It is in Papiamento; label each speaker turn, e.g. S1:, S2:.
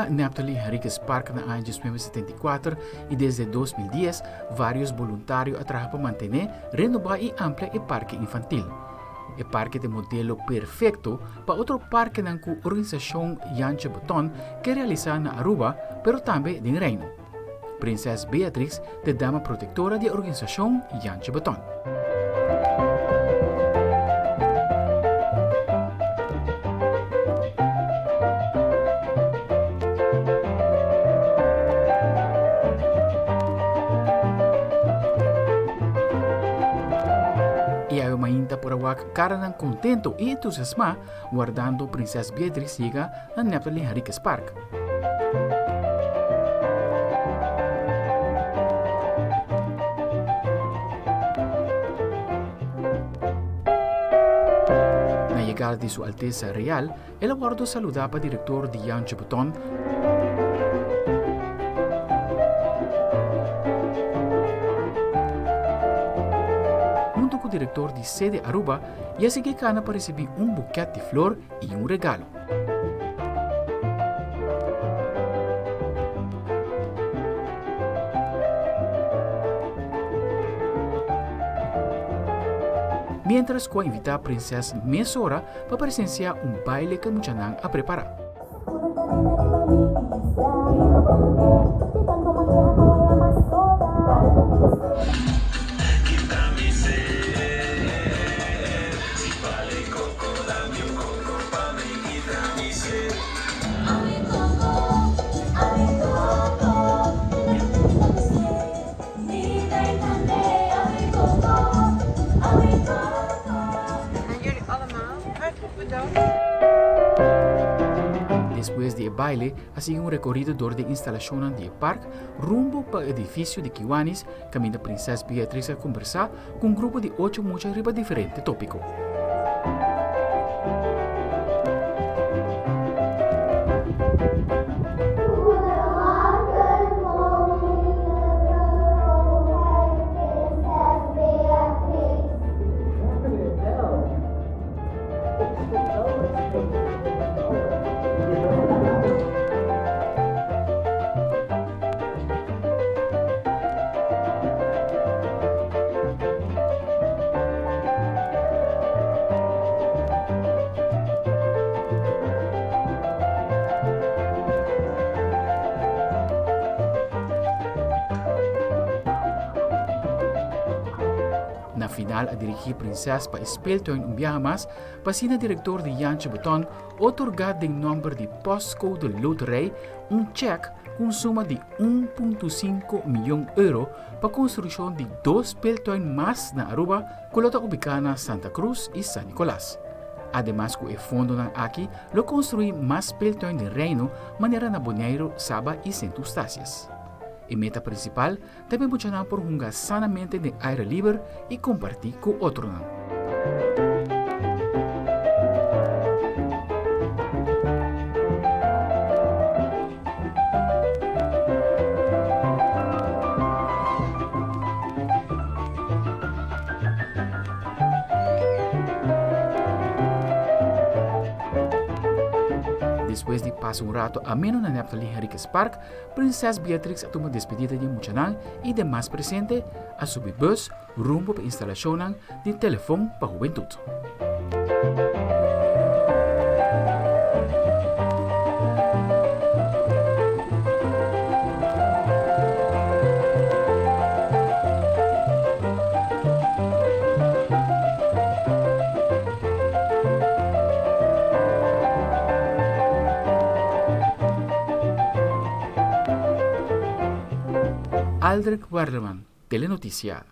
S1: crea Neptali Henriquez Park na aña 1974 y desde 2010 varios boluntario a traha pa mantene, renoba y amplia e parke infantil. E parke ta e modelo perfecto pa otro parkenan cu organisacion Jantje Beton ke realisa na Aruba, pero tambe den Reino. Prinses Beatrix ta e dama protectora di e organisacion Jantje Beton. I awe mainta por a wak karanan kontento i entusiasmá wardando Prinses Beatrix yega na Neptali Henriquez Park. Na yegada di Su Altesa Real, el a wòrdu saludá pa direktor di Jantje Beton, huntu ku direktor di Sede Aruba i a sigui kana pa risibí un bukèt di flor i un regalo. Miéntras ku a invitá Prinses mesora pa presensiá un baile ku e muchanan a prepará. Despues di e baile a sigui un rekorido dor di e instalashonnan di e park rumbo pa e edifisio di Kiwanis kaminda Prinses Beatrix a kombersá ku un grupo di ocho mucha riba diferente tópiko. Na final a dirigí Prinses pa e speeltuin un biaha mas pa asina direktor di Jantje Beton otorgá den nòmber di Postcode Loterij un chèk ku un suma di un punto sinku miyon euro pa konstrukshon di dos speeltuin mas na Aruba ku lo ta ubiká na Santa Cruz i San Nicolas. Ademas ku e fondonan aki lo konstruí mas speeltuin den Reino manera na Boneiru, Saba i Sint Eustatius. E meta prinsipal ta pa e muchanan por hunga sanamente den aire liber i kompartí ku otronan. Despues di pasa un rato ameno na Neptali Henriquez Park, Prinses Beatrix a tuma despedida di e muchanan i demas presente a subi bus rumbo pa instalashonnan di telefon pa hubentut. Aldrich Werleman, Telenoticia.